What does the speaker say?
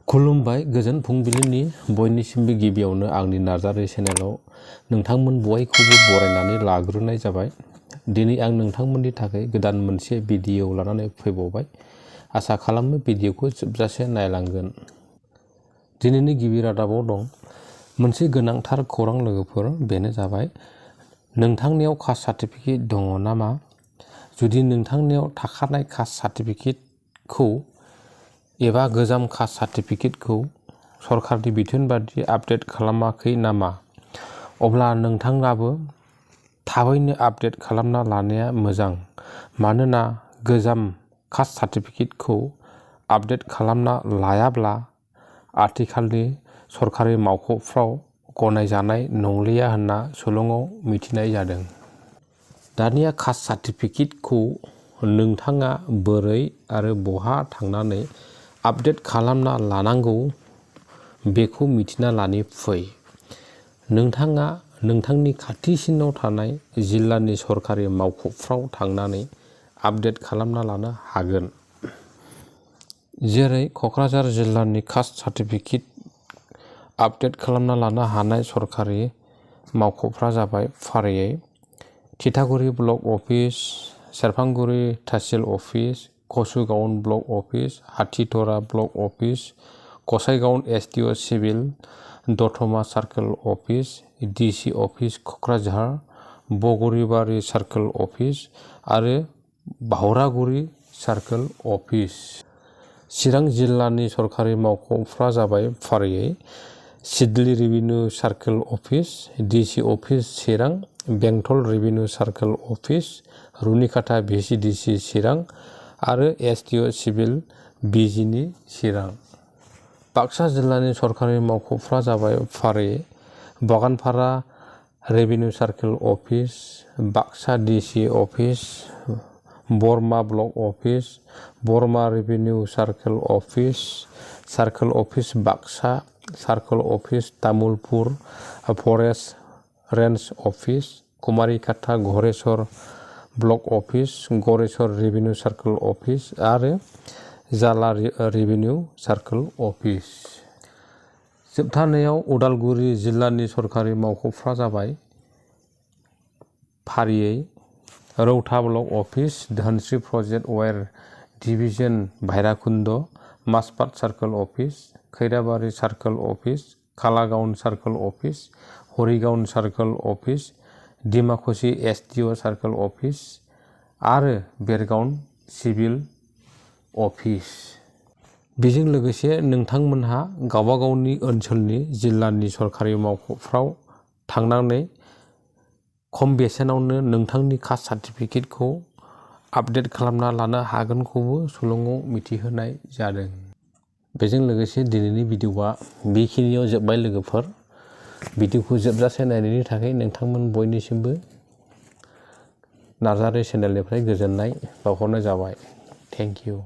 खुलुमबाय गोजोन फुंबिलिनि बयनिसिमबो गिबियावनो आंनि नार्जारि चेनेलाव नोंथांमोन बयखौबो बरायनानै लाग्रोनाय जाबाय। दिनै आं नोंथांमोननि थाखाय गोदान मोनसे भिडिअ लानानै फैबावबाय। आसा खालामो भिडिअखौ जोबजासे नायलांगोन। दिनैनि गिबि रादाबाव दं मोनसे गोनांथार खौरां लोगोफोर, बेनो जाबाय नोंथांनियाव कास्ट सार्टिफिकेट दङ नामा? जुदि नोंथांनियाव थाखानाय कास्ट सार्टिफिकेटखौ एबा गोजाम कास्ट सार्टिफिकेटखौ सरकारनि बिथोन बायदि आपडेट खालामाखै नामा, अब्ला नोंथाङाबो थाबैनो आपडेट खालामना लानाया मोजां। मानोना गोजाम कास्ट सार्टिफिकेटखौ आपडेट खालामना लायाब्ला आथिखालनि सरकारि मावख'फ्राव गनायजानाय नंलिया होनना सुलुङाव मिथिनाय जादों। दानिया कास्ट सार्टिफिकेटखौ नोंथाङा बोरै आरो बहा थांनानै आपडेट खालामना लानांगौ बेखौ मिथिना लानि फै। नोंथाङा नोंथांनि खाथिसिनाव थानाय जिल्लानि सरकारि मावख'फ्राव थांनानै आपडेट खालामना लानो हागोन। जेरै क'क्राझार जिल्लानि कास्ट सार्टिफिकेट आपडेट खालामना लानो हानाय सरकारि मावख'फ्रा जाबाय फारियै थिथागुरि block office, Serfanguri tehsil office, Kachugaon block office, Hatidhura block office, Gossaigaon SDO civil, Dotma circle office, DC office Kokrajhar, Bagribari circle office आरो भावरागुरि सार्कोल अफिस। चिरां जिल्लानि सरकारि मावख'फ्रा जाबाय फारियै Sidli revenue circle office, DC office Chirang, Bengtol revenue circle office, Runikhata VCDC Chirang आरो SDO सिभिल बिजिनि चिरां। बाक्सा जिल्लानि सरकारि मावख'फ्रा जाबाय फारियै Baganpara revenue circle office, Baksa DC office, Barama block office, Barama revenue circle office Baksa, circle office Tamulpur, forest range office, Kumarikata Goreswar block office, Goreswar revenue circle office आरो Jalah revenue circle office. जोबथारनायाव उदालगुरि जिल्लानि सरकारि मावख'फ्रा जाबाय फारियै Rowta block office, Dhansiri project weir division Bhairabkunda, Mazbat circle office, Khoirabari circle office, Kalaigaon circle office, Harigaon circle office, Dimakuchi SDO circle office आरो Bergaon civil office. बेजों लोगोसे नोंथांमोनहा गावबा गावनि ओनसोलनि जिल्लानि सरकारि मावख'फ्राव थांनानै खम बेसेनावनो नोंथांनि कास्ट सार्टिफिकेटखौ आपडेट खालामना लानो हागोनखौबो सुलुङाव मिथिहोनाय जादों। बेजों लोगोसे दिनैनि भिडिअआ बेखिनियाव जोब्बाय लोगोफोर। भिडिअखौ जोबजासे नायनायनि थाखाय नोंथांमोन बयनिसिमबो नार्जारि चेनेलनिफ्राय गोजोननाय बावहरनाय जाबाय। Thank you.